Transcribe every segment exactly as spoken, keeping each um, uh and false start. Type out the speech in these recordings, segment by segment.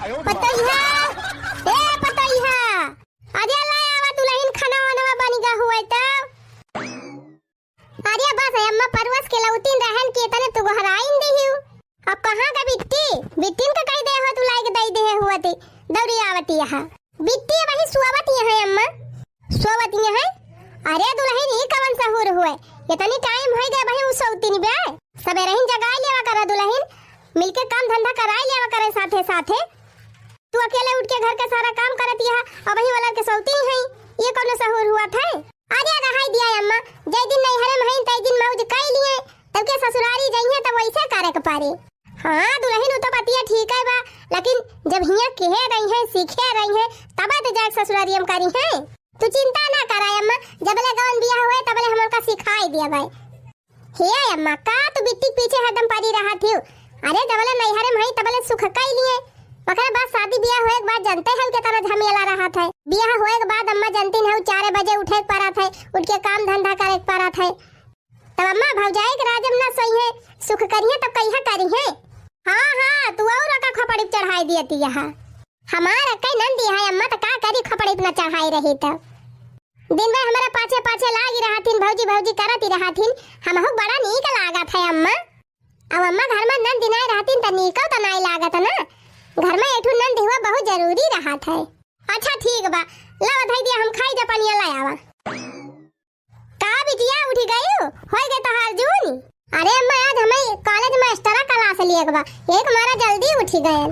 पतोहिया, ए पतोहिया, अरे ला आवा दुलहिन, खाना वाना बनि गा हुवै तौ। अरे बस अम्मा, परवस के लौटिन रहन कि तने तू गोहराइन दिहिउ। अब कहाँ का बिट्टी? बिट्टिन का कहि देहे हुवै तू लाइके दइ देहे हुवै ती, दौरी आवति यहाँ। बिट्टी अबहीं सोवति यहाँ अम्मा, सोवति यहाँ। अरे दुलहिन, ई कवन सहूर हुवै? एतनी टाइम होइ गै, अबहीं उ सोवतिन बे। सबेरहिन जगाइ लेवा करा दुलहिन, मिलके काम धंधा कराइ लेवा करै साथे साथे। तू अकेले उठिके घर के सारा काम करति यहाँ, अबहीं वाला के सोवतिन है, ई कौनो सहूर हुवत है? अरे रहै दिया अम्मा, जै दिन नैहरे में हईन, तै दिन मौज कइ लिए, तब के ससुरारी जइहें तब वैसे करे के परी। हाँ दुलहिन, उ तो बतिया ठीक है बा, लेकिन जब हियाँ केहे रहिहैं, सीखे रहिहैं, तबै तो जाके ससुरारी में करिहैं। तू चिंता ना करा अम्मा, जबले गवन बियाह होए तबले हम उनका सिखाइ दिया भाई। हे अम्मा, का तू बिट्टी के पीछे हरदम परी रहत हिउ? अरे, जबले नैहरे में हई, तबले सुख कइ लिए। ओकरे बाद शादी बियाह होए के बाद जनते हउ केतना झमेला रहत है। बियाह होए के बाद अम्मा जनतिन हउ, चारे बजे उठे के परत है, उठिके काम धंधा करे के परत है। तब अम्मा, भौजाई के राज में ना सोइहें, सुख करिहें तब कहिया करिहें। हाँ, हाँ, तू अउर ओका खोपड़ी पे चढ़ाइ दियति यहाँ। हमार अक्कै नंदी है अम्मा, त का करी, खोपड़ी पे ना चढ़ाइ रही त। दिन भर हमरे पाछे पाछे लागि रहतिन, भौजी भौजी करति रहतिन, हमहू बड़ा नीक लागत है अम्मा। अब अम्मा घर में नंदी नाई रहतिन त नीको त नाई लागत ना, घर में एक ठो नंदी हुआ बहुत जरूरी रहत है। अच्छा ठीक बा, लावा धइ दिया, हम खाई जा पनिया लै आवा। का बिटिया उठि गइउ, होइ गै तोहार जून? अरे अम्मा, आज हमें कॉलेज में extra class लिएक बा, एक मारा जल्दी उठि गएन।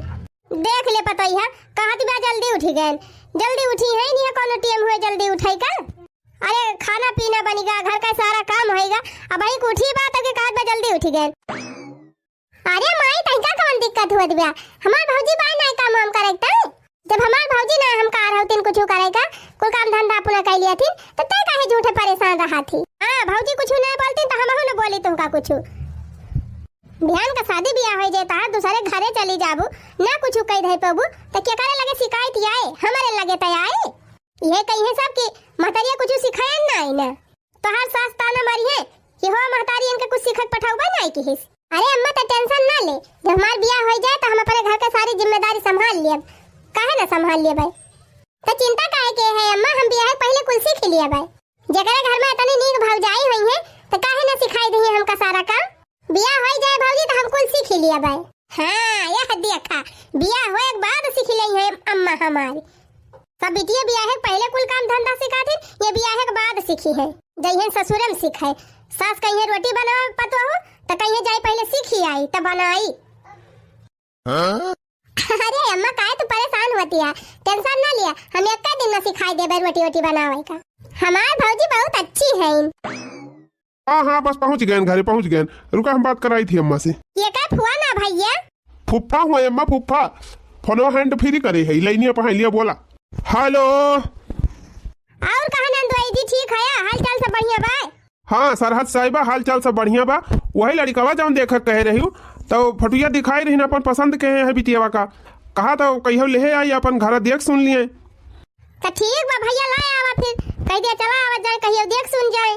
देख ले पतोहिया, कहत बा जल्दी उठि गएन। जल्दी उठी है, नहीं कौनो टेम हुए जल्दी उठे का। अरे खाना पीना बनिगा, घर का सारा काम होइगा, अबहीं उठी बा तब के कहत बा जल्दी उठि गएन। अरे माई, तहिका कौन दिक्कत हुवत बा? हमार भौजी बाय नाई काम वाम करे तै। जब हमार भौजी ना हम का रहतिन कुछु करे का, कुल काम धंधा अपना कइ लियतिन, त तै काहे झूठे परेशान रहत ही? हाँ, भौजी कुछु नाई बोलतिन त हमहू न बोली तुमका कुछु। बिहान का शादी बियाह होइ जाए तहार, दूसरे घरे चली जाबू, ना कुछु कइ धइ पबू, त केकरे लगे सिकाइत आए? हमरे लगे त आए। इहे कहिहैं सब कि महतरिया कुछु सिखायन नाई ना। तोहार सास ताना मारिहैं कि हो महतारी, इनके कुछ सीखक पठउबा नाई किहिस। अरे अम्मा, त tension ना ले, जब हमार बियाह होइ जाए त हम अपने घर के सारी जिम्मेदारी संभाल लियब। काहे ना संभाल लियब? त चिंता काहे के है अम्मा, हम बियाह के पहिले कुल सीख लियब। जेकरे घर में इतनी नीक भौजाई होइहैं त काहे ना सिखाइ दिहिहैं हमका सारा काम। बियाह होइ जाए भौजी त हम कुल सीख लियब। हाँ, यह देखा, बियाह होए के बाद सीख लेइहैं अम्मा हमारी। सब बिटिया बियाहे के पहिले कुल काम धंधा सिखाथिन, ये बियाहे के बाद सीखिहैं। जइहैं ससुरे में सीखे। सास कहिहैं रोटी बनावे पतोहू, त कहिहैं जाई पहिले सीखि आई, त बनाई। हाँ? अरे अम्मा, काहे तू परेशान होती है? Tension ना लिया, हम एक्कै दिन में सिखाइ देबे रोटी वोटी बनावे का। हमार भौजी बहुत अच्छी है। हाँ, हाँ, बस पहुँच गएन, घरे पहुँच गएन। रुका, हम बात कराई थी अम्मा से। ये का फुआ ना भैया? फुफ्फा हुआ अम्मा, फुफ्फा। फोनवा hand free करे है, लाइनिया पे है, लिया बोला। Hello। और कहा नंदोई जी, ठीक है? हाल चाल सब बढ़िया बा? हाँ, सरहद साहिबा, हाल चाल सब बढ़िया बा। वही लड़िकवा जौन देखा कहे रही, तो फटुइया दिखाई रही ना, अपन पसंद के है बिटियावा का। कहा तो कहियो लेहे आई, अपन घरा देख सुन लिए। त ठीक बा भैया, ला आवा फिर, कहि दिया चला आवा जाए, कहियो देख सुन जाए।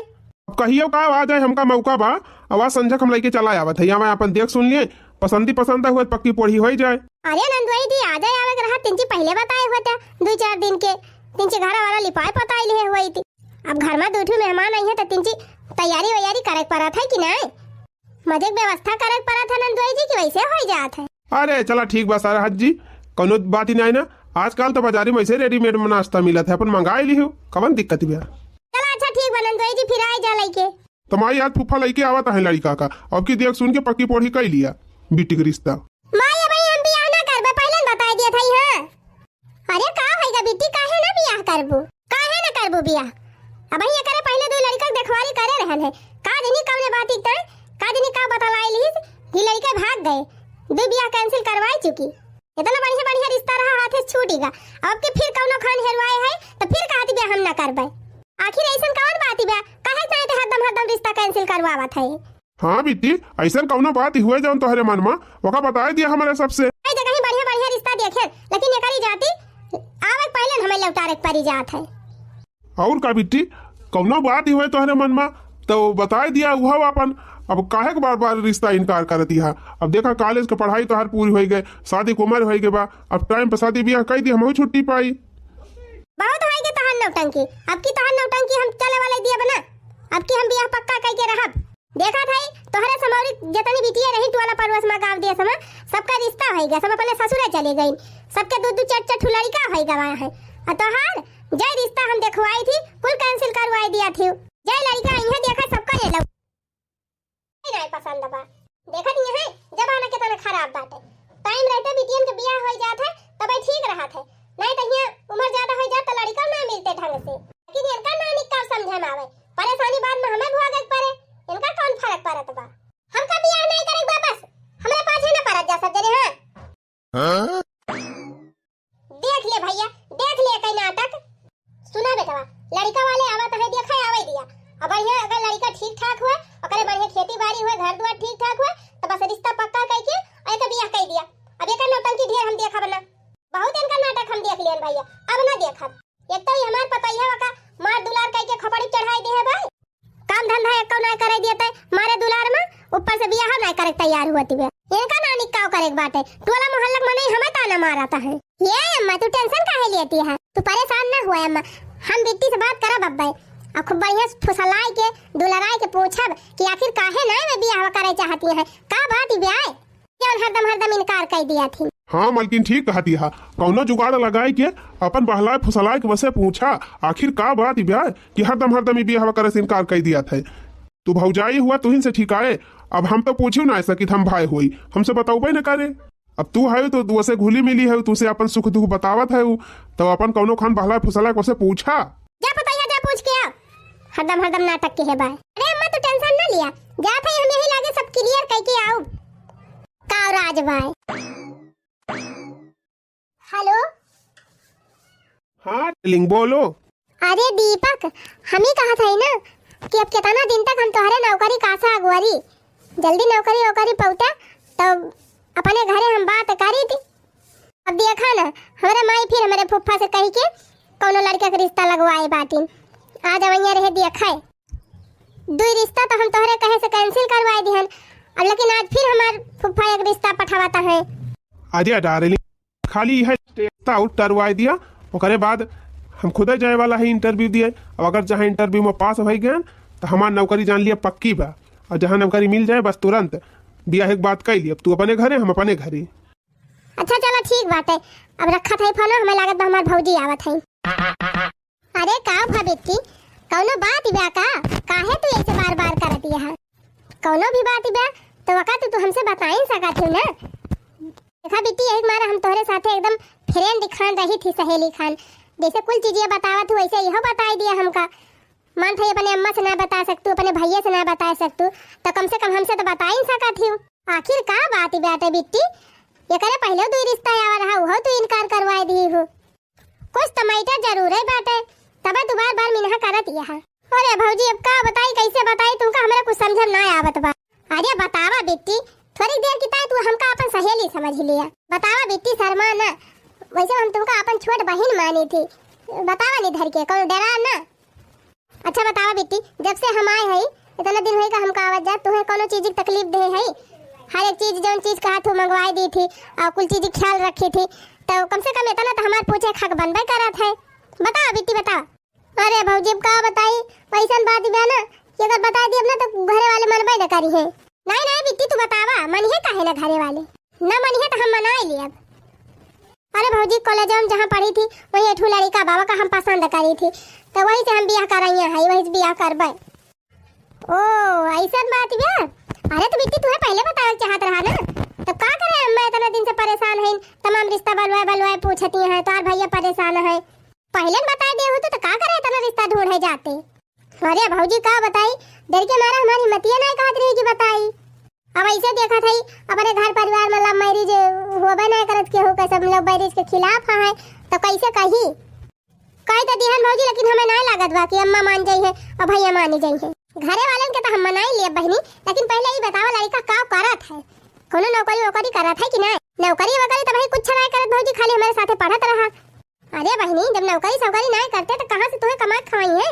अब कहियो का आ जाए, हमका मौका बा, आवा संझक हम लइके चला आवत है, आवा अपन देख सुन लिए, पसंदी पसंद हुए पक्की पोढ़ी होइ जाए। अरे नंदुआई दी, आ जाए, आवे के रहा, तिनची पहिले बताए होते, दुइ चार दिन के, तिनची घर वाला लिपाए पताए लिहे हुई थी। अब घर में दू ठो मेहमान आई है त तिनची तैयारी वैयारी करे के परत है कि नाई? मजे के व्यवस्था करे के परत है नंदुआई जी, कि वैसे होइ जात है? अरे चला ठीक बा सरहद जी, कौनो बात ही नाई ना। आजकल तो बाजारी में ऐसे readymade में नाश्ता मिलत है, अपन मंगाई लिहू, कवन दिक्कत बा? चला अच्छा ठीक बा नंदोई जी, फिर आए जा लइके। त माई आज फूफा लइके आवत है लड़िका का, अब की देख सुन के पक्की पोढ़ी कई लिया बिट्टी के रिश्ता। माई अब हम बियाह ना करबे, पहले न बताई दिया था। हाँ अरे का होइगा बिट्टी, काहे ना बियाह करबू? काहे ना करबू बियाह? अबही एकरे पहिले दू लड़िका के देखवारी करे रहन है। का जनी कवने बात इकता, का जनी का बतलाई लीस, ही लड़िका भाग गए। दू बियाह cancel करवाई चुकी। इतना बढ़िया बढ़िया रिश्ता रहा हाथे छूटी गा। अब के फिर कौनो खान हेरवाए है तो फिर कहती बियाह हम ना करबे। आखिर ऐसन कौन बात बा? काहे चाहे ते हरदम हरदम रिश्ता cancel करवावत है? हाँ बिट्टी, ऐसन कौनो बात हुए जौन तोहरे मन में, ओका बताए दिया हमरे सबसे। कई जगह ही बढ़िया बढ़िया रिश्ता देखे, लेकिन एकरी जाति आवे के पहले हमें लौटारे के परी जात है। और का बिट्टी, कौनो बात हुए तोहरे मन में तो बताए दिया, उहो अपन अब काहे के बार बार रिश्ता इनकार करत हिया? अब देखा, कॉलेज के पढ़ाई तोहार पूरी होइ गए, शादी के उमर होइ गए बा, अब टाइम पे शादी बियाह कइ दी, हमहू छुट्टी पाई। बहुत होइ गए तोहार नौटंकी, अब की तोहार नौटंकी हम चले वाले दिया बना, अब की हम बियाह पक्का कइ के रहब। देखा था तोहरे समौरी जितनी बिटिया रही टोला पड़ोस में, गाँव देश में, सबका रिश्ता होइ गए, सब अपने ससुरे चले गई, सबके दो दो चार चार ठो लड़िका होइ गवा है। और तोहार जय रिश्ता हम देखवाई थी, कुल कैंसिल करवाई दिया थी। जय लड़िका इहाँ देखा सबका ले लो। नहीं पसंद बा। देखत नहीं है, जमाना कितना खराब बाटे। टाइम रहते बिटियन के बियाह होइ जात है, तबे ठीक रहत है। नहीं तो हियाँ उम्र ज्यादा होइ जात तो लड़िका ना मिलते ढंग से। लेकिन इनका नानी का समझे में आवे, परेशानी बाद में हमें भोगे के पड़े। इनका कौन फर्क पड़त बा? हमका बियाह नहीं करे के बा, बस हमरे पाछे ना पड़त जा सब जने। हाँ, हाँ? देख ले भैया, देख ले कई नाटक। सुना बेटवा, लड़िका वाले आवत है, देखा आवे दिया। अब बढ़िया अगर लड़िका ठीक ठाक हुए, ओकरे बढ़िया खेती बाड़ी हुए, घर दुआर ठीक ठाक हुए, तो बस रिश्ता पक्का कइ के और एकर बियाह कइ दिया। अब एकर नौटंकी ढेर हम देखब ना, बहुत इनका नाटक हम देख लियन भैया, अब ना देखब। एक तो ये हमार पतोहिया का मार दुलार कइ के खोपड़ी चढ़ाई दे है भाई। काम धंधा एको नाय करे दिए तै मारे दुलार में, ऊपर से बियाह नाय करे तैयार हुआ तिबे। इनका नानी काव करे के बाटे, टोला मोहल्ला के मनई हमें ताना मारत है। ये अम्मा, तू टेंशन काहे लेती है? तू परेशान ना हुआ अम्मा, हम बिट्टी से बात करब अब्बे, आ खूब बढ़िया से फुसलाए के, दुलराए के पूछब कि आखिर काहे ना में बियाह करे चाहती है, का बात ई ब्याह? जौन हरदम हरदम इनकार कइ दिया थी। हाँ मलकिन, ठीक कहती हा। कौनो जुगाड़ लगाए के अपन बहलाए फुसलाए के वसे पूछा, आखिर का बात ई ब्याह कि हरदम हरदम ई बियाह करे से इनकार कइ दिया थे। तू भौजाई हुआ, तुहिन से ठिकाए। अब हम तो पूछियो ना सकित, हम भाई होई, हमसे बतौबे न करे। अब तू है तो वसे घुली मिली है, तुसे अपन सुख दुख बतावत है, तो अपन कौनो खान बहलाए फुसलाए के वसे पूछा। जा पतैया, जा पूछ के आ। हरदम हरदम नाटक के है बाय। अरे अम्मा, तू टेंशन ना लिया, जा भाई हम यही लागे सब क्लियर कइ के आउब। का राज बाय। हेलो। हाँ डार्लिंग, बोलो। अरे दीपक, हम ही कहत हई ना कि अब कितना दिन तक हम तोहरे नौकरी कासा अगुवारी, जल्दी नौकरी ओकरी पौता, तब अपने घरे हम बात करी थी। अब देखा ना, हमरे माई फिर हमरे फूफा से कही के कौनो लड़का के रिश्ता लगवाए बाटिन। आज अवैया रहे देखा है, दुई रिश्ता तो हम तोहरे कहे से कैंसिल करवाए दिहन, अब लेकिन आज फिर हमार फूफा एक रिश्ता पठावता है। अरे डार्लिंग, खाली यह रिश्ता आउट करवाए दिया, ओकरे बाद हम खुदे जाए वाला है इंटरव्यू दिए। अब अगर जहाँ इंटरव्यू में पास हो गए तो हमार नौकरी जान लिया पक्की बा, और जहाँ नौकरी मिल जाए बस तुरंत बियाह के बात कइ लिया, अब तू अपने घरे, हम अपने घरे। अच्छा चला ठीक बाटे, अब रखत हई फोन, हमें लागत बा हमार भौजी आवत हई। अरे का भा बिट्टी, कौनो बात बा का? काहे तू ऐसे बार बार करत यह? कौनो भी बात बा तो वका तू, तू हमसे बताइन सकत हो ना। देखा बिट्टी, यही मारे हम तोहरे साथे एकदम फ्रेंड खान रही थी, सहेली खान, जैसे कुल चीजिया बतावत हूँ वैसे इहो बताई दिया हमका। मान था अपने अम्मा से ना बता सकतू, अपने भैया से ना बता सकतू, तो कम से कम हमसे तो बताइन सकत हूँ। आखिर का बात बाटे बिट्टी, एकरे पहले दुई रिश्ता आवा रहा, उहो तू इनकार करवाए दी हो। कुछ तो मैटर जरूर है बाटे, तबे तू बार बार मिनहा करत यह। अरे भौजी, अब का बताई, कैसे बताई तुमका, हमरा कुछ समझ में ना आवत बा। अरे बतावा बिट्टी, थोड़ी देर की ताई तू हमका अपन सहेली समझ लिया। बतावा बिट्टी, शर्मा ना, वैसे हम तुमका अपन छोट बहिन मानी थी। बतावा नहीं धर के, कौन डरा ना। अच्छा बतावा बिट्टी, जब से हम आए हई, इतना दिन होई का हमका आवत जात, तुहे कौनो चीज की तकलीफ दे हई? हर एक चीज, जौन चीज कहा तू मंगवाई दी थी, और कुल चीज ख्याल रखी थी, तो कम से कम इतना तो हमार पूछे खक बनबे करत है। बतावा बिट्टी, बतावा। अरे भौजी, अब का बताई, वैसन बात बा ना कि अगर बताई दियब ना तो घरे वाले मनबे न करी है। नहीं नहीं बिट्टी, तू बतावा, मनिहे काहे ना घरे वाले? ना मनिहे तो हम मनाई लियब। अरे भौजी, कॉलेज में जहाँ पढ़ी थी वहीं एठू लड़िका बा, वका हम पसंद करी थी, तो वही से हम बियाह करैया है, वही से बियाह करबे। ओ, ऐसन बात बा। अरे तो बिट्टी, तुहे पहले बतावे चाहत रहा ना, तो का करे, अम्मा इतना दिन से परेशान है, तमाम रिश्ता बलवाए बलवाए पूछती हैं, तार भैया परेशान है। पहिले न बताए दे होते तो का करे इतना रिश्ता ढूंढे जाते। अरे भौजी का बताई, डर के मारा हमारी हिम्मतिया नाय कहत रही कि बताई। अब ऐसे देखत हई, अपने घर परिवार में लव मैरिज होबे नाय करत, केहू के सब लव मैरिज के खिलाफ है, तो कैसे कही? कह तो दिहन भौजी, लेकिन हमें नाय लागत बा कि अम्मा मान जाई है और भैया मान जाई है। घरे वालन के तो हम मनाई लिए बहनी, लेकिन पहले ई बतावा लड़का का करत है, कोनो नौकरी वोकरी करत है कि नाय? नौकरी वोकरी तो भाई कुछ नाय करत भौजी, खाली हमारे साथे पढ़त रहा। अरे बहिनी, जब नौकरी सौकरी नाय करते तो कहाँ से तुहे कमा के खवाई है?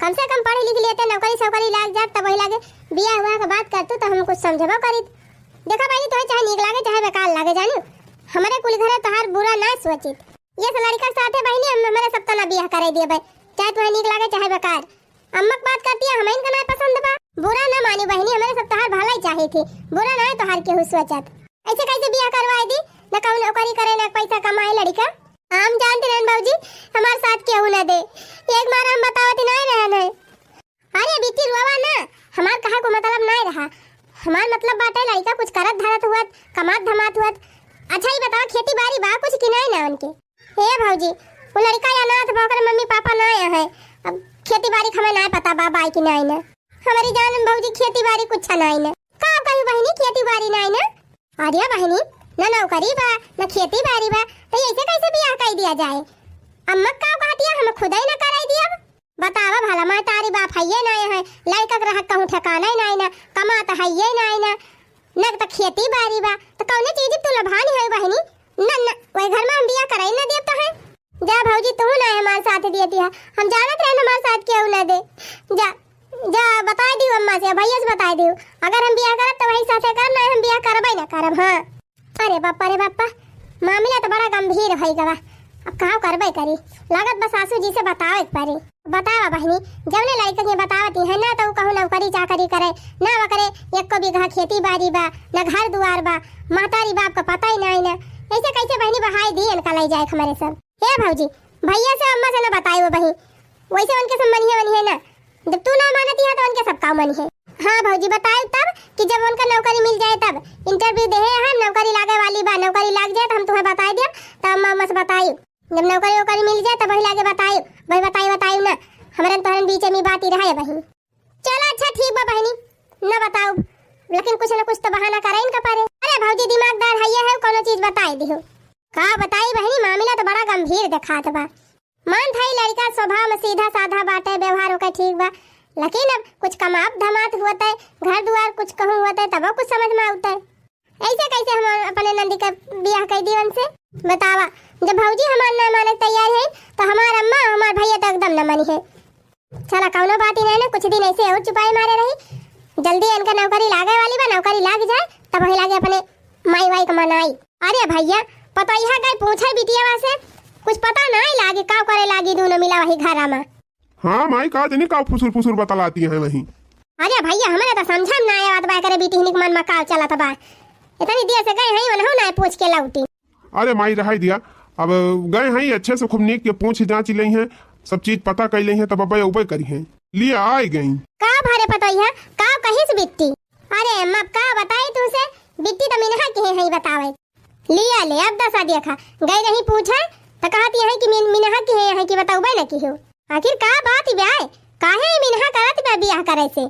कम से कम पढ़ लिख लेते, नौकरी सौकरी लाग जात, तब वही लागे बियाह हुआ के बात करतू, तो हम कुछ समझबो करीत। देखा बहिनी, तोहे चाहे नीक लागे, चाहे बेकार लागे, जानू, हमरे कुल घरे तोहार बुरा ना सोचित। ये से लड़का के साथे बहिनी, हम, हमरे सब तना बियाह करे दिए बे, चाहे तोहे नीक लागे, चाहे बेकार। अम्मा के बात करती है, हम इनका ना पसंद बा। बुरा ना मानी बहिनी, हमरे सब तोहार भलाई चाहे थी, बुरा ना है तोहार केहू सोचत। ऐसे कैसे बियाह करवाए दी? न कौन नौकरी करे, न पैसा कमाए लड़का। हम जानते रहन बाबूजी, हमार साथ केहू ना दे। एक बार हम बतावत ही नहीं रहन है। अरे बिट्टी रोवा ना, हमार कहा को मतलब नहीं रहा। हमार मतलब बाटे लड़का कुछ करत धरत हुअत, कमात धमात हुअत। अच्छा ही बताओ, खेती बाड़ी बा कुछ कि नहीं ना उनके? ए भौजी, वो लड़का अनाथ बा, ओकर मम्मी पापा ना आया है। अब खेती बाड़ी के हमें ना पता बा, बाई कि नहीं ना। हमारी जान भौजी खेती बाड़ी कुछ नहीं ना। का कही बहिनी, खेती बाड़ी नहीं ना? अरे बहिनी, ना नौकरी बा, ना खेती बाड़ी बा, तो ऐसे कैसे बियाह कर दिया जाए? अम्मा का कहती है, हम खुद ही ना कराई दिया। बतावा भला, महतारी बाप हइये नाय है, लड़का के रहत कहूँ ठिकाना ही नाय ना, कमात हइये नाय ना, न त खेती बाड़ी बा, त कौने चीज तू लभानी है बहिनी? न, न, वही घर में हम बियाह कराई न देब त है। जा भौजी, तू ना हमार साथ दिए दिया, हम जानत रहन हमार साथ केहू ना दे। जा, जा बताए दियो अम्मा से, भैया से बताए दियो, अगर हम बियाह करब त वही साथे करब, ना हम बियाह करबे ना करब। हाँ। अरे बापा रे बापा, मामला तो बड़ा गंभीर होइ गवा। अब का करबे करी, लागत बा सासू जी से बतावे के पड़ी। बतावा बहिनी, जौने लड़का के बतावती है ना, तो ऊ कहूँ नौकरी चाकरी करे ना, ओकरे एको बीघा खेती बाड़ी बा, ना घर दुआर बा, महतारी बाप का पता ही नहीं ना। ऐसे कैसे बहिनी बहाई दी इनका ले जाए हमारे सब? ए भौजी, भैया से अम्मा से ना बताई वो बहिन, वैसे उनके सब मनिहे मनिहे ना। जब तू ना मानती है तो उनके सब का मनिहे। हाँ भौजी, बताई तब कि जब उनका नौकरी मिल जाए तब। इंटरव्यू देहे हम, नौकरी लागे वाली बा, नौकरी लाग जाए तो हम तुम्हें बताई देब, तब अम्मा अम्मा से बताई। जब नौकरी वोकरी मिल जाए तब वही लागे बताई, वही बताई बताई ना, हमारे तोहरन बीच में बात ही रहा है बहिन। चलो अच्छा ठीक बा बहिनी, ना बताओ, लेकिन कुछ ना कुछ तो बहाना करे इनका परे। अरे भौजी दिमागदार है, ये है कोनो चीज बताई दिहो। का बताई बहिनी, मामला तो बड़ा गंभीर देखात बा। मान थाई लड़का स्वभाव में सीधा साधा बाटे, व्यवहार ओकर ठीक बा, लेकिन अब कुछ कमात धमात होते, घर दुआर कुछ कहूँ होते, तब कुछ समझ में आते। ऐसे कैसे हम अपने नंदी का बियाह कर दी उनसे? बतावा, जब भौजी हमार ना माने के तैयार है, तो हमार अम्मा, हमार भैया तो एकदम ना मानी है। चला, कौनो बात ही नहीं ना, कुछ दिन ऐसे और चुपाई मारे रही। जल्दी इनका नौकरी लागे वाली बा, नौकरी लाग जाए, तब वही लागे अपने माई वाई का मनाई। अरे भैया, पतोहिया गए पूछे बिटियावा से, कुछ पता नहीं लागे का करे लागी दोनों मिला वही घरा में। हाँ माई, का जानी का फुसुर फुसुर बतलाती हैं वही। अरे भैया, हमरे तो समझा में ना आवत बा, करे बिटिहनी के मन में का चलत बा। इतनी देर से गए हैं, उन्हों ना पूछ के लौटी। अरे माई, रहाई दिया, अब गए हैं, अच्छे से खूब नीक के पूछ जांच लेई हैं, सब चीज पता कर लेई हैं, तब अबे उबे करी हैं। लिए आए गई। का भरे पतोहिया, का कहिस बिट्टी? अरे अम्मा, का बताई तुमसे, बिट्टी तो मिनहा के हैं बतावे। लिया ले, अब दसा देखा, गई रही पूछे, त कहत यहाँ कि मिन-, मिनहा के हैं, यहाँ की बतौबे न की हो। आखिर का बात बा, काहे ई मिनहा करत बा बियाह करे से?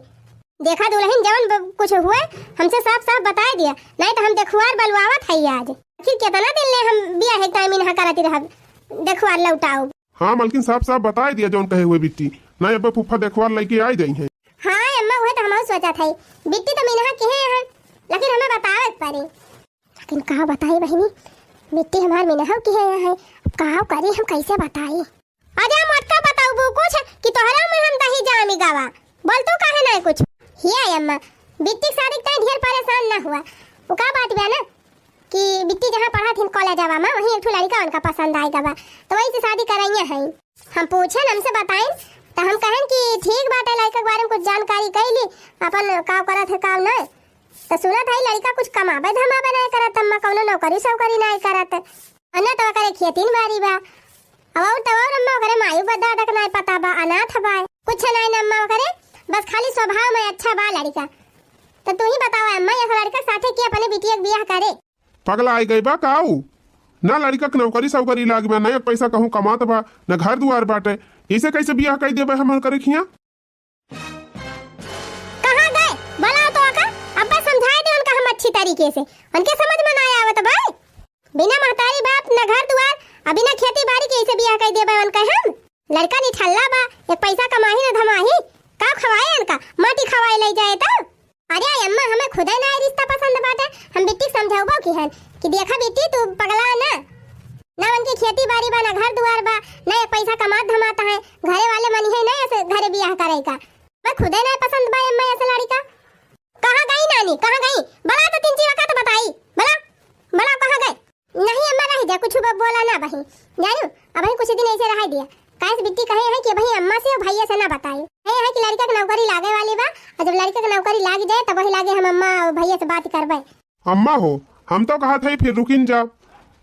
देखा दुल्हन, जवन ब-, कुछ हुए, हमसे साफ साफ बताए दिया, नहीं तो हम देखुआर बलवावत है आज। आखिर कितना दिन ले हम बियाह एक टाइम मिनहा करत रहब, देखुआर लौटाओ। हाँ मलकिन, साफ साफ बताए दिया जौन कहे हुए बिट्टी। नहीं अब फूफा देखवार लइके आई जाई हैं। हाँ अम्मा, उहे तो हमहू सोचत हई। बिट्टी तो मिनहा किहे हैं, लेकिन हमें बतावे के पड़ी। लेकिन का बताई बहिनी, बिट्टी हमार मिनहा किहे हैं, अब का करी हम, कैसे बताई? अरे मोटका, बताऊ कुछ कि तोहरा में हम दही जामी गवा। बोल तू काहे नहीं कुछ? हिया अम्मा, बिट्टी के शादी के ढेर परेशान ना हुआ। वो का बात बा ना, कि बिट्टी जहाँ पढ़त हिन कॉलेजवा में, वहीं एक ठो लड़का उनका पसंद आए गवा, तो वही से शादी कराइए हैं। हम पूछन, हमसे बताइन, तो हम कहन कि ठीक बात है, लड़का के बारे में कुछ जानकारी कई ली, अपन का करत है, का नहीं। तो सुनत है लड़का कुछ कमाबे धमाबे नहीं करत, अम्मा कौनो नौकरी सौकरी नहीं करत, अन्ना तो करे खेती बाड़ी बा। अब और तो और अम्मा ओकरे मायू बा दादा के नाय पता बा, अनाथ बा, कुछ नाय ना अम्मा ओकरे, बस खाली स्वभाव में अच्छा बा लड़का। तो तू ही बतावा अम्मा, ये लड़का साथे के अपने बिटिया के बियाह करे? पगला आई गई बा काऊ? ना लड़का के नौकरी सौकरी लाग बा, ना एक पैसा कहूँ कमात बा, ना घर दुआर बाटे, इसे कैसे बियाह कर देबे हम ओकरे खिया? कहाँ गए? बुलाओ तो आकर, अब्बा समझाए दे उनका हम अच्छी तरीके से, उनके समझ में ना आवत बा। बिना महतारी बाप न घर दुआर, आ बिना खेती बाड़ी के इसे बियाह कर देबे उनका हम। लड़का निठल्ला बा, एक पैसा कमाही न धमाही, का खवाए उनका, माटी खवाए ले जाए तो। अरे अम्मा, हमें खुदे ना ये रिश्ता पसंद बाटे, हम बिट्टी के समझाउबो की हन कि देखा बिट्टी, तू पगला ना, ना उनके खेती बाड़ी बा, ना घर दुआर बा, ना एक पैसा कमात धमात है, घरे वाले मनिहे ना ऐसे घरे बियाह करेगा। मैं खुदे नहीं पसंद बा अम्मा ऐसे लड़का। कहाँ गई नानी, कहाँ गई? बला तो तीन चीज का तो बताई, बला, बला कहाँ गए? नहीं अम्मा, रह जा, कुछ ब-, बोला ना बहिन, जानू, अबहीं कुछ दिन ऐसे रह दिया। काहे से बिट्टी कहे है कि अबहीं अम्मा से और भैया से ना बताई। कहे है कि लड़का के नौकरी लागे वाली बा, और जब लड़का के नौकरी लाग जाए, तब वही लागे हम अम्मा और भैया से बात करबे। अम्मा हो, हम तो कहत हई फिर रुकिन जा,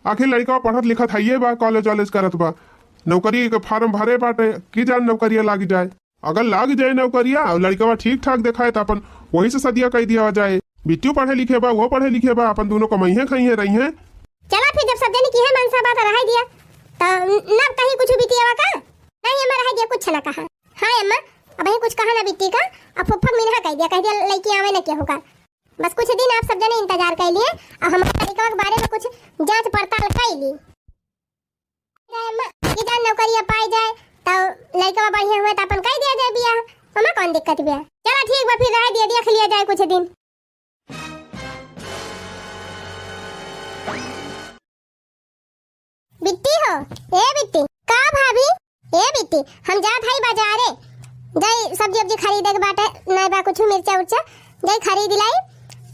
आखिर लड़का पढ़त लिखत हइये बा, कॉलेज वॉलेज करत बा, नौकरी के फार्म भरे बाटे, की जान नौकरिया लाग जाए। अगर लाग जाए नौकरिया और लड़कवा ठीक ठाक देखाए, तो अपन वही से सदिया कई दिया जाए। बिट्टियो पढ़े लिखे बा, वो पढ़े लिखे बा, अपन दोनों कमइहे खइहे रहिहे। चला फिर, जब सब जने की है मनसा बात रह दिया, तो न कहीं कुछ बिटियावा का? नहीं अम्मा, रह दिया, कुछ ना कहा। हाँ अम्मा, अबहीं कुछ कहा ना बिट्टी का, अब फुफ्फक मिनहा कह दिया, कह दिया लड़की आवे ना केहू का। बस कुछ दिन आप सब जने इंतजार कर लिए, अब हमारे लड़कवा के बारे में कुछ जांच पड़ताल कर ली। अम्मा, कि जान नौकरिया पाई जाए, तो लड़कवा बढ़िया हुए, तो अपन कह दिया जाए बियाह, ओमा कौन दिक्कत बिया। चला ठीक बा, फिर रह दिया, देख लिया जाए कुछ दिन। बिट्टी हो, ए बिट्टी। का भाभी? ए बिट्टी, हम जात हई बाजारे, जाई सब्जी उब्जी खरीदे के बाटे, नहीं बा कुछ मिर्चा उर्चा, जाई खरीद लाई।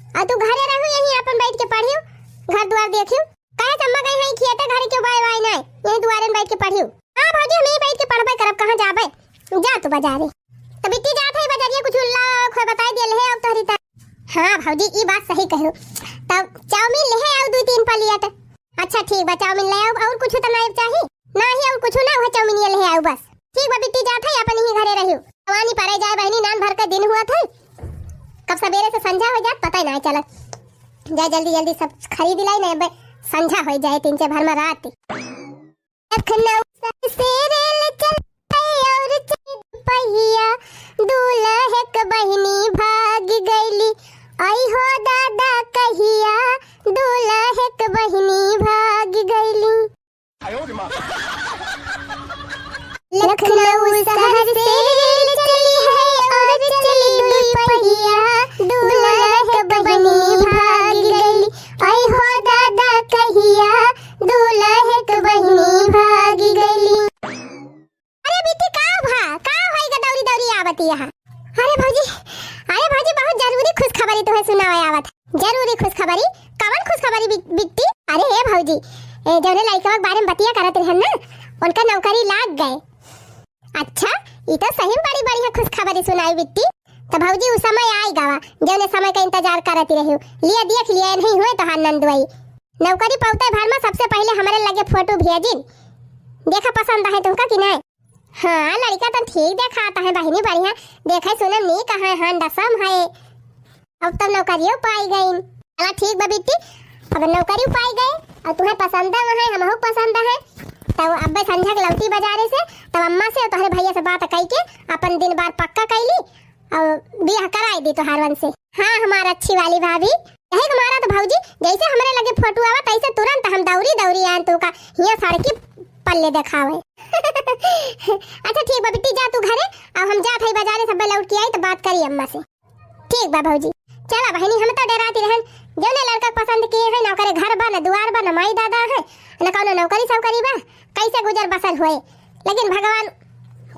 आ तू घरे रहू, यहीं अपन बैठ के पढ़ियो, घर दुआर देखियो। काहे से अम्मा गई हैं खेते, घरे क्यों बाय बाय नहीं, यहीं दुआरे में बैठ के पढ़ियो। हाँ भौजी, हम यहीं बैठ के पढ़बे करब, कहाँ जाबे, जा तू बाजारे। तो बिट्टी जात हई बाजारिया, कुछ उल्ला खोए बताई दिया, ले आओ तोहरी त। हाँ भौजी, ई बात सही कहो, तब चाउमीन ले आओ दो तीन प्लेट। अच्छा ठीक बा, चाउमीन ले आउब, और कुछ तो नाई चाही? नाही, और कुछ ना, वह चाउमीन ये ले आउब बस। ठीक बा बिट्टी, जात है, अपन ही घरे रहियो। जवानी परे जाए बहनी, नान भर के दिन हुआ था, कब सवेरे से संझा हो जात, पता ही ना चलत। जा जल्दी जल्दी सब खरीद लाई ना, अबे संझा हो जाए, तीन चार भर में रात। लखनऊ से रेल चल और चली पहिया, दूल्हे के बहिनी भाग गईली। आई हो दादा कहिया, दूल्हे के बहिनी भाग गईली। लखनऊ शहर से रेल चली है और चली दुई पहिया, दूल्हे के बहिनी भाग गईली। आई हो दादा कहिया, दूल्हे के बहिनी भाग गईली। अरे बिट्टी, का भा? का होई ग दौरी दौरी आवत यहाँ? अरे भौजी, अरे भौजी, बहुत जरूरी खुशखबरी तोहे सुनावे आवत है। जरूरी खुशखबरी? कवन खुशखबरी बि-, बिट्टी? अरे ए भौजी, ए जौने लड़कवा के बारे में बतिया करत रहन ना, उनका नौकरी लाग गए। अच्छा, ई तो सही में बड़ी बढ़िया खुशखबरी सुनाई बिट्टी। तो भौजी उ समय आई गवा, जौने समय का इंतजार करत रही। लिया देख लिया, नहीं हुए तोहार नंदुआई। नौकरी पौते भर में सबसे पहले हमारे लगे फोटो भेजिन। देखा पसंद है तुमका कि नहीं? हाँ, लड़का तन ठीक देखात है बहिनी, बढ़िया देखे सुने नीक है, handsome है। अब तो नौकरियो पाई गईन। चला ठीक बा बिट्टी, अब नौकरी पाई गए और तुम्हें पसंद है, हमहू पसंद है। तब अब संझा के लौटी बाजारे से, तब अम्मा से और तुम्हारे भैया से बात कई के अपन दिन बार पक्का कैली और बियाह कराई दी तोहार वन से। हाँ, हमार अच्छी वाली भाभी, यही हमारा तो भौजी, जैसे हमरे लगे फोटो आवा, तैसे तुरंत हम दौरी दौरी आन तो का हिया सड़की पल्ले देखावे। अच्छा ठीक बा बिट्टी, जा तू घरे, अब हम जात हई बाजारे, सब लौट के आई तो बात करी अम्मा से। ठीक बा भौजी। चला बहिनी, हम तो डराती रहन, जौने लड़का के पसंद किए हैं, ना ओकरे घर बा, ना दुआर बा, ना माई दादा है, ना कौनो नौकरी सौकरी बा, कैसे गुजर बसर होए। लेकिन भगवान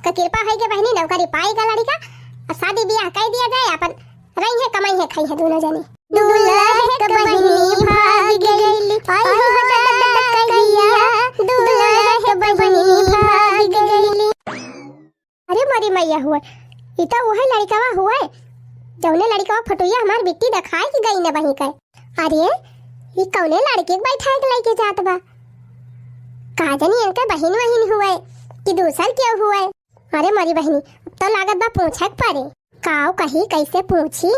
का कृपा है कि बहिनी नौकरी पाई गा लड़का, और शादी ब्याह कर दिया जाए, अपन रही है, कमाई है, खाई है दोनों जने। दूल्हे के बहिनी भाग गईली, आई हो दादा कहिया, दूल्हे के बहिनी भाग गईली। अरे मोरी मैया हुए, ई तो उहे लड़कवा हुए, जौने लड़कवा फोटोया हमार बिट्टी देखाए के गई न बही के। अरे, ई कौने लड़के के बैठाए के लेके जात बा? का जानी इनके बहिन वहिन हुए कि दूसर केहू हुए। अरे मोरी बहिनी, अब तो लागत बा पूछे के पड़े। काव कही, कैसे पूछी?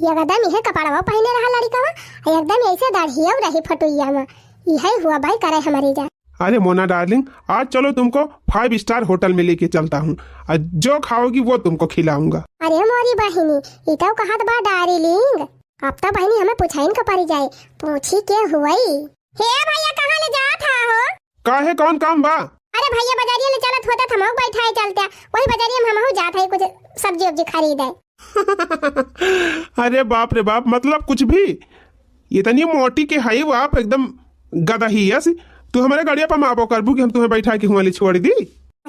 एकदम इहे कपड़वा पहने रहा लड़कवा, एकदम ऐसे दाढ़िया रही फोटोया में। इहे हुआ भाई करे हमारी जा। अरे मोना डार्लिंग, आज चलो तुमको फाइव स्टार होटल में लेके चलता हूँ, और जो खाओगी वो तुमको खिलाऊंगा। अरे मोरी बहिनी, ई तो कहत बा डार्लिंग, अब तो बहिनी हमें पूछाइन के पड़ी जाए, पूछी के हुई। हे भैया, कहाँ ले जात हा हो? काहे, कौन काम बा? अरे भैया, बजारिया ले चलत होता, हमहू बैठाए चलते, वही बजारिया में हमहू जात है कुछ सब्जी उब्जी खरीदे। अरे बाप रे बाप, मतलब कुछ भी। इतनी मोटी के हई बाप, एकदम गदही अस। तू हमारे गड़िया पर मापो करबू कि हम तुम्हें बैठा के हुआ ले छोड़ दी?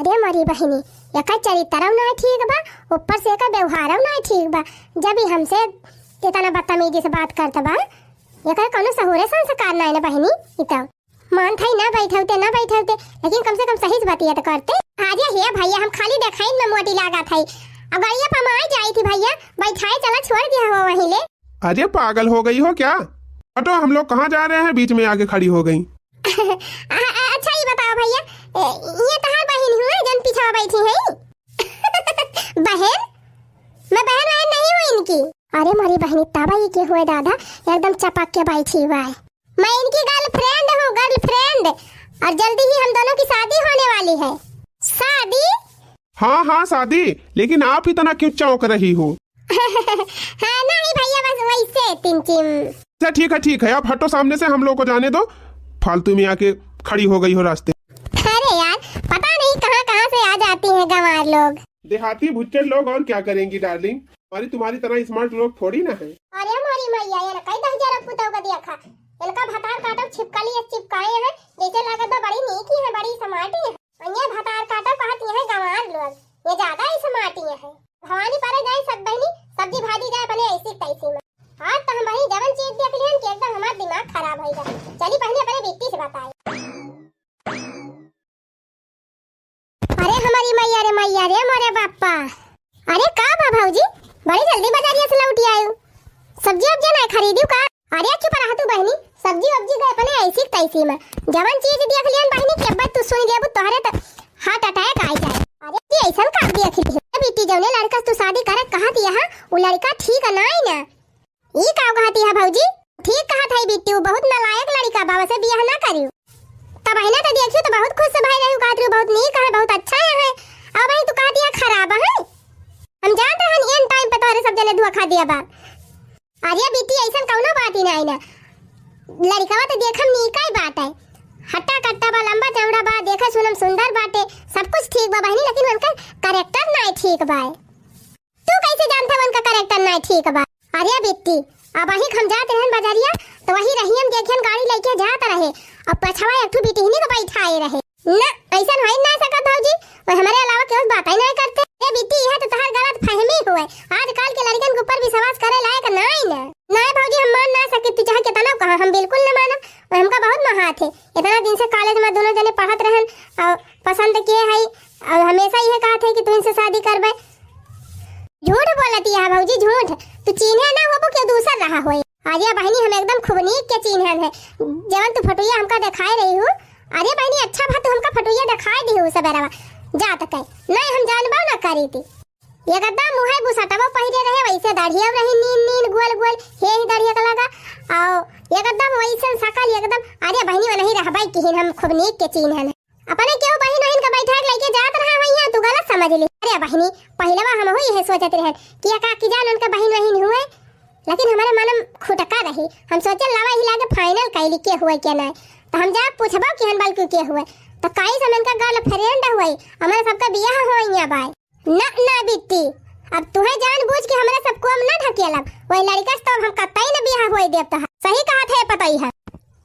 अरे मोरी बहिनी, एकर चरित्रउ नाहीं ठीक बा, ऊपर से एकर व्यवहारउ नाहीं ठीक बा। जब ई हमसे इतना बदतमीजी से बात करत बा, एकर कउनो सहूरे संस्कार नाहीं न बहिनी। ई तो मानत हई ना बैठउते, ना बैठउते, लेकिन कम से कम सही से बतिया तो करते। अरे हे भइया, हम खाली देखाइन में मोटी लागत हई। अब गड़िया पर हम आ जाई थी भइया, बैठाए चला छोड़ दिया हो वहीं ले। अरे पागल हो गई हो क्या? हटो, हम लोग कहाँ जा रहे हैं, बीच में आके खड़ी हो गई। अ-, अ-, अच्छा, ई बताओ भइया, ए, ई तहार बहिन हुए, जउन पीछा बैठी है? बहन? मैं बहन वहन नहीं हूँ इनकी। अरे मोरी बहिनी, तब ई के हुए दादा, एकदम चपक के बैठी हुआ है। मैं इनकी girlfriend हूँ, girlfriend, और जल्दी ही हम दोनों की शादी होने वाली है। शादी? हाँ, हाँ, शादी, लेकिन आप इतना क्यों चौंक रही हो? हाँ, नहीं भइया, बस वैसे तिनचिम। अच्छा, ठीक है, ठीक है, आप हटो सामने से, हम लोग को जाने दो, फालतू में आके खड़ी हो गई हो रास्ते। अरे यार, पता नहीं कहाँ कहाँ से आ जाती हैं गंवार लोग। देहाती भुच्चड़ लोग और क्या करेंगी darling, हमारी तुम्हारी तरह smart लोग थोड़ी ना है। अरे मोरी मैया, ये कई दस हजार पुतौ का देखा, इनका भतार काटो छिपकली चिपकाए हैं, जैसे लागत बा बड़ी नीक ही है, बड़ी smart ही है। ये भतार काटो कहत ये है गंवार लोग, ये ज्यादा ही smart ही है। भवानी परे जाए सब बहिनी, सब्जी भाजी जाए अपने ऐसी तैसी में। आज तो हम बहिनी जवन चीज देख लिहन कि एकदम हमार दिमाग खराब हो गया। चली बहिनी अपने बिट्टी से बताए। अरे हमारी मैया रे मैया रे मोरे बापा। अरे का बा भौजी, बड़ी जल्दी बजारिया से लौटी आयु, सब्जी उब्जी नाहीं खरीदू का? अरे चुप रहा तू बहिनी, सब्जी उब्जी गए अपने ऐसी तैसी में, जवन चीज देख लियन बहिनी कि अब तू सुन लेबू तोहरे त heart attack आ जाए। अरे ये ऐसन का देख ली है बिट्टी, जौने लड़का से तू शादी करे कहत यहा, उ लड़का ठीक नाहीं ना। ई का कहती है भौजी? ठीक कहत है बिट्टी, उ बहुत नालायक लड़का बा, वसे बियाह ना करियो। तब बहिना तो देखियो तो बहुत खुश से भाई रहू, कहत रहू बहुत नीक है, बहुत अच्छा है। अब भाई तू कहती है खराब है। हम जानत रहन एन time पे तोहरे सब जने धोखा दिया बा। अरे बिट्टी ऐसन कौनो बात ही नाहीं ना, लड़कवा तो देखम नीका ही बात है, हट्टा कट्टा बा, लंबा चौड़ा बा, देखे सुनम सुंदर बाटे, सब कुछ ठीक बा बहिनी, लेकिन उनका character नाहीं ठीक बा। तू कैसे जानत है उनका character नाहीं ठीक बा? अरे बिट्टी, अबहिं हम जात रहन बजरिया, तो वही रहियन देखियन गाड़ी लइके जात रहे, अउर पछवा एक ठो बिटिहनी को बैठाए रहे। ना, ऐसन होइ ना सकत भौजी, वो हमरे अलावा केहू से बात ही नाहीं करते। ए बिट्टी, यह तो तहार गलत फहमी हुए, आजकल के लड़कन के ऊपर विश्वास करे लायक नाहीं ना। नाहीं भौजी, हम मान ना सके, तू चाहे कितना कहा, हम बिल्कुल ना मानब, वो हमका बहुत महात है। इतना दिन से college में दोनों जने पढ़त रहन, अउर पसंद किए है, अउर हमेशा यह कहत है कि तू इनसे शादी करबे। झूठ बोलती है भौजी, झूठ। तू चीन्हे ना होबो, केहू दूसर रहा होए। अरे बहिनी, हम एकदम खूब नीक के चीन्हन है, जवन तू फोटोया हमका देखाए रही हूँ। अरे बहिनी, अच्छा भा तू हमका फोटोया देखाए दी हूँ सबेरवा, जात के। नहीं, हम जानबो ना करी थी। एकदम मुँहे बुसटवा पहिरे रहे, वैसे दाढ़िया रही नीन नीन गोल गोल, हे ही दाढ़िया का लगा, अउर एकदम वैसे सकल एकदम। अरे बहिनी, वो नहीं रहबे किहिन, हम खूब नीक के चीन्हन है। अपने केहू बहिन वहिन के बैठा के लइके जात रहा हुई है, तू गलत समझ ली। अरे बहिनी, पहिलवा हमहू यह सोचत रहन कि ये काकी जान उनके बहिन वहिन हुए, लेकिन हमारे मन में खुटका रही। हम सोचे लावा ही लागे final कैली के हुए के नाहीं, तो हम जा पूछबो कि हन बल्कि के हुए, तो कही से हम इनका girlfriend हुए, हमारे सबका बियाह हुआ बाय। ना, ना बिट्टी, अब तुहे जानबूझ के हमरे सब कोम ना ढकेलब। वही लड़का से तो अब हम कतई न बियाह होए देब तोहार। सही कहत है पतई है,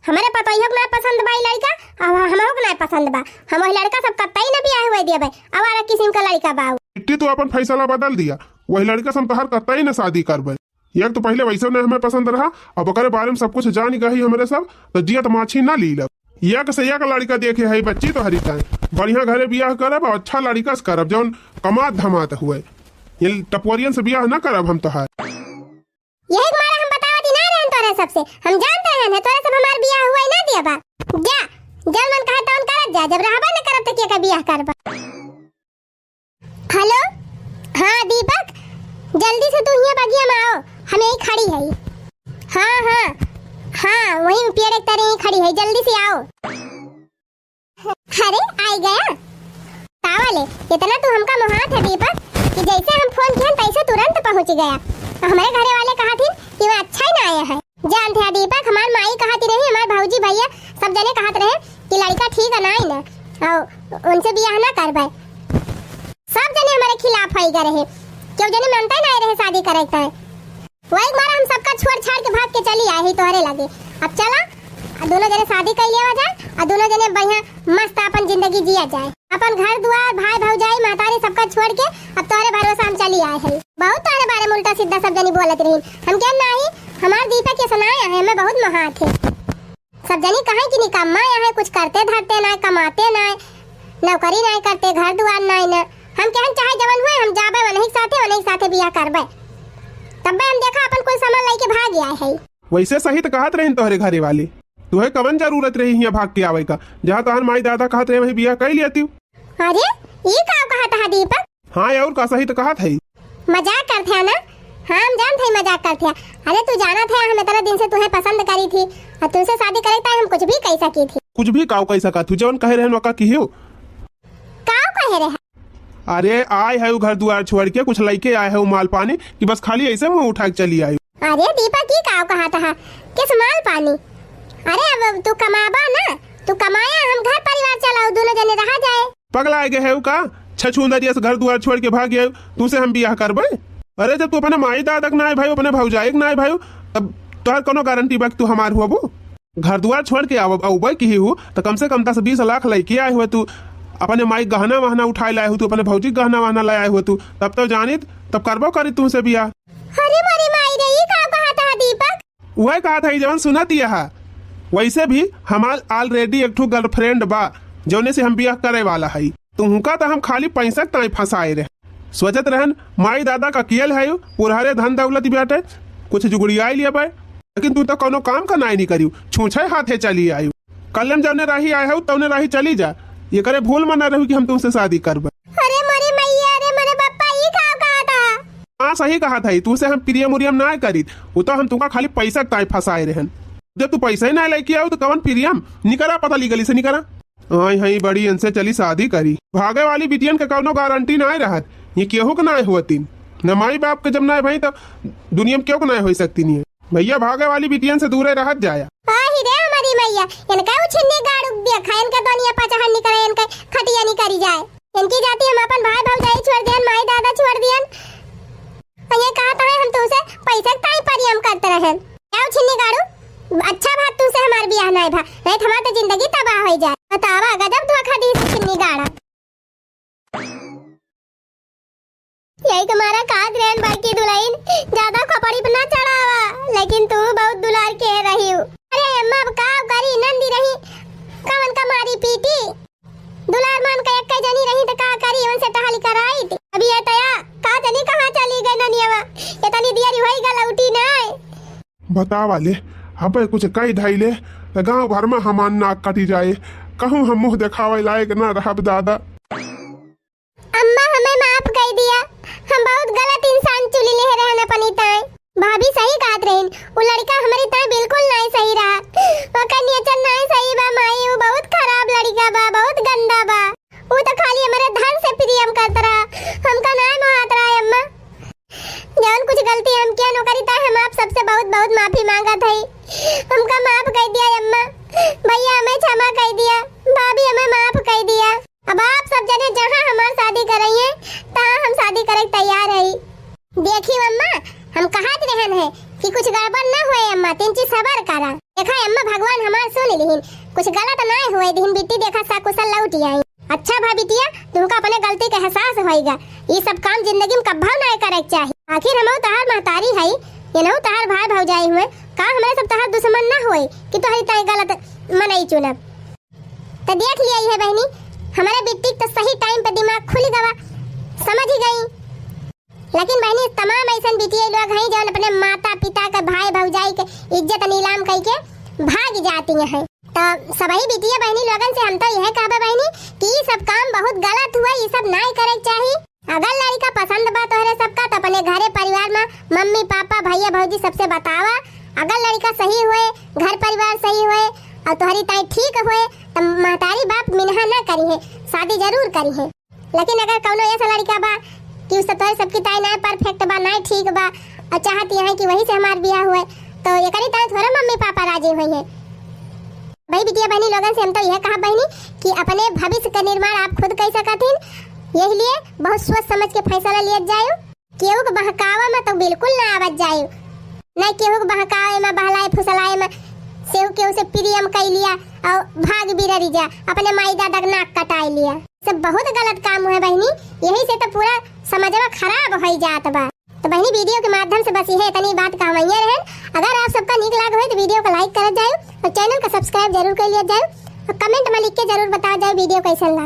हमरे पतोहियो के ना पसंद बा ई लड़का, अब हमहू के ना पसंद बा। हम वही लड़का सब कतई न बियाह होए देबे। आवारा किस्म का लड़का बा उ। बिट्टी, तू अपन फैसला बदल दिया, वही लड़का से हम तोहार कतई न शादी करबे। एक तो पहिले वैसे न हमें पसंद रहा, अब ओकरे बारे में सब कुछ जान गई हमरे सब, तो जियत माछी ना लीलब। एक से एक लड़का देखे है बच्ची तोहरी ताई। बढ़िया घरे बियाह करब और अच्छा लड़का से करब, जौन कमात धमात हुए। ये टपोरियन से बियाह ना करब हम तोहार। यही मारे हम बतावती ना रहन तोरे सबसे, हम जानते रहन है तोरे सब हमार बियाह हुए ना दिया बा। जा, जब मन कहे तौन करत जा, जब रहबा न करब तो के का बियाह करबा। Hello, हाँ दीपक, जल्दी से तू हियाँ बगिया में आओ, हम यहीं खड़ी है। हाँ, हाँ, हाँ, वहीं पेड़ एक तरे यहीं खड़ी है, जल्दी से आओ। अरे, आई गया। तावले, इतना तू हमका मोहात है दीपक, कि जैसे हम फोन किहन तैसे तुरंत पहुँच गया। और हमारे घरे वाले कहा थी कि वो अच्छा ही ना आया है। जानते हैं दीपक, हमार माई कहती रही, हमार भौजी भैया सब जने कहत रहे कि लड़का ठीक है ना, ना, और उनसे बियाह ना करबे। सब जने हमारे खिलाफ होई गए रहे, केहू जने मानता ही ना रहे शादी करे के। वही मारे हम सबका छोड़ छाड़ के भाग के चली आए ही तोहरे लगे। अब चला, आ दोनों जने शादी कर लिया जाए, आ दोनों जने बढ़िया मस्त अपन जिंदगी जिया जाए। अपन घर दुआर, भाई भौजाई, महतारी सबका छोड़ के अब तोहरे भरोसा हम चली आए हैं। बहुत तोहरे बारे में उल्टा सीधा सब जनी बोलत रही। हम कहे नाही, हमार दीपक के सुनाए है, हमें बहुत महात है। सब जनी कहे कि निकम्मा है, कुछ करते धरते ना, कमाते ना, नौकरी ना करते, घर दुआर ना ना। हम कहन चाहे जवन हुए, हम जाबे वनही के साथे, वनही के साथे बियाह करबे। तब्बे हम देखा अपन कुल सामान लेके भाग आए है। वैसे सही त कहत रहिन तोहरे घरे वाले, तुहे कवन जरूरत रही हियाँ भाग के आवे का? जहाँ तोहर माई दादा कहत रहे वहीं बियाह कर लिया तू। अरे, ई का कहत हा दीपक? हाँ, और का, सही त कहत है। मजाक करत है ना? हाँ, हम जानत है मजाक करत है। अरे, तू जानत है हम इतना दिन से तुहे पसंद करी थी और तुमसे शादी करे ताई हम कुछ भी कह सकी थी। कुछ भी काव कह सका तू? जवन कहे रहन वका किहियो। काव कहे रहे? अरे, आए है उ घर दुआर छोड़ के, कुछ लइके आए है उ माल पानी कि बस खाली ऐसे मुँह उठा के चली आई। अरे दीपक, ई काव कहत हा? किस माल पानी? अरे अब तू कमाबा ना, तू कमाया, हम घर परिवार चलाऊ, दोनों जने रहा जाए। पगला गए है का? छछूंदर जैसे घर दुआर छोड़ के भाग गए, तुमसे हम बियाह करबे? अरे जब तू अपने माई दादा के नाय भाई, अपने भौजाई के नाय भाई, तब तोहर कोनो गारंटी बा कि तू हमार हुआ? घर दुआर छोड़ के आव-, अउबे किहिउ, त कम से कम दस बीस लाख लइके आए हुए तू, अपने माई गहना वहना उठाए लाए हो तू, अपने भौजी गहना वहना ले आए हुए तू, तब तो जानित, तब करबो करी तुमसे बियाह। अरे मोरी माई रे, ई का कहत हा दीपक? उहे कहत हई जवन सुनत यह। वैसे भी हमार already एक ठो girlfriend बा, जौने से हम बियाह करे वाला हई। तुमका त हम खाली पैसा के ताई फंसाए रहे। सोचत रहन, माई दादा का कियल है, पुरहरे धन दौलत बाटे, कुछ जुगड़ियाई लिया बे। लेकिन तू तो कोनो काम का नाई नहीं करियो, छूछे हाथे चली आयु। कल हम जौने राही आए हऊ, तौने राही चली जा। ये करे भूल मना रहू कि हम तुमसे शादी करबे। अरे मोरे मैया, अरे मोरे पप्पा, ई का कहत हा? हाँ, सही कहत हई, तुमसे हम प्रियम उरियम ना करीत, वो तो हम तुमका खाली पैसा के ताई फंसाए रहन। जब तू पैसा ही ना लेके आऊ तो कवन प्रियम? निकरा पता ली गली से, निकरा। आई हई बड़ी, इनसे चली शादी करी। भागे वाली बिटियन के कौनो गारंटी नाय रहत। ये केहू के नाय होतिन। न माई बाप के जब नाय भई तब दुनिया में केहू के नाय होई सकती नहीं है। भैया, भागे वाली बिटियन से दूरे रहत जाया। आही रे हमारी मैया, इनका उ छिन्नी गाड़ू देखा, इनका दुनिया पचहन निकरे, इनका खटिया निकरी जाए। इनकी जाति हम अपन भाई भौजाई छोड़ दियन, माई दादा छोड़ दियन। और ये कहत है हम तुमसे पैसा के ताई परियम करत रहन। जाओ छिन्नी गाड़ू, अच्छा बात तुमसे हमार बियाह नाय भा, नहीं तो हमार तो जिंदगी तबाह हो जाए। बतावा, गजब धोखा दी छिन्नी गाड़ा। यही तुम्हारा काज रहन बाकी दुल्हन, ज्यादा खोपड़ी पे ना चढ़ावा, लेकिन तू बहुत दुलार के रही हूँ। अरे अम्मा, अब का करी, नंदी रही, कवन का मारी पीटी? दुलार मान के एक्के जनी रही त का करी, उनसे टहल कराई। अब ये तया का जनी कहाँ चली गई ननियावा? इतनी देर होई गा, लौटी नाय। बतावा ले, अबे कुछ कही धई ले त गांव भर में हमार नाक कटी जाए। कहूँ हम मुँह देखावे लायक ना रहब दादा। अम्मा, हमें माफ कर दिया, हम बहुत गलत इंसान चुनी ले रहन अपनी ताई। भाभी सही कहत रहिन, उ लड़का हमरी ताई बिल्कुल नाय सही रहा। ओकर नेचर नाय सही बा माई, उ बहुत खराब लड़का बा, बहुत गंदा बा। उ तो खाली हमरे धन से प्रेम करत रहा, हमका नाय मोहात रहा अम्मा। जौन कुछ गलती हम किया नौकरी ताई, हम आप सबसे बहुत बहुत माफी मांगत हई। हमका माफ कर दिया अम्मा, भैया हमें क्षमा कर दिया, भाभी हमें माफ कर दिया। अब आप सब जने जहाँ हमार शादी करइए, तहाँ हम शादी करे के तैयार हई। देखी अम्मा, हम कहत रहन है कि कुछ गड़बड़ न होए अम्मा, तीन चीज सबर करा। देखा अम्मा, भगवान हमार सुन लिहिन, कुछ गलत ना होए दिहिन, बिट्टी देखा सकुशल लौट आई। अच्छा भा बिटिया, तुमका अपने गलती के एहसास होइगा। ये सब काम जिंदगी में कब्बो ना करे के चाही। आखिर हमहू तहार महतारी हई, ये नहू तहार भाई भौजाई हुए, का हमरे सब तहार दुश्मन ना होए कि तोहरी ताई गलत मनई चुनब? त देख लिया है बहनी, हमरे बिट्टी के त सही टाइम पे दिमाग खुल गवा, समझ गई। लेकिन बहनी, तमाम ऐसन बिटिया लोग हैं जौन अपने माता पिता के, भाई भौजाई के इज्जत नीलाम कई के भाग जाती हैं। त सबही बिटिया बहनी लोगन से हम तो यह कहबे बहनी कि ई सब काम बहुत गलत हुआ, ई सब नाय करे के चाही। अगर लड़का पसंद बा तोहरे सबका, त अपने घरे परिवार में मम्मी पापा भैया भौजी सबसे बतावा। अगर लड़का सही होए, घर परिवार सही होए और तोहरी ताई ठीक होए, त महतारी बाप मिनहा ना करी है, शादी जरूर करी है। लेकिन अगर कौनो ऐसा लड़का बा कि उससे तोहरे सबकी ताई ना परफेक्ट बा, ना ठीक बा और चाहती है कि वही से हमार बियाह होए, तो एकरी ताई थोड़ा मम्मी पापा राजी होई है। भाई बिटिया बहनी लोगन से हम तो यह कहा बहनी कि अपने भविष्य का निर्माण आप खुद कर सकत हिन, यही लिए बहुत सोच समझ के फैसला लिया जाए। केहू के बहकावा में तो बिल्कुल ना आवत जाए, ना केहू के बहकावे में, बहलाए फुसलाए में, सेहू केहू से प्रेम कर लिया और भाग बिररी जा, अपने माई दादा के नाक कटाए लिया। सब बहुत गलत काम हुए बहिनी, यही से तो पूरा समाजवा खराब होई जात बा। तो बहिनी, वीडियो के माध्यम से बस यह इतनी बात कहवैया रहन। अगर आप सबका नीक लाग होई तो वीडियो को लाइक करत जाओ और चैनल का सब्सक्राइब जरूर कर लिया जाओ और कमेंट में लिख के जरूर बता जाओ वीडियो कैसन लगा।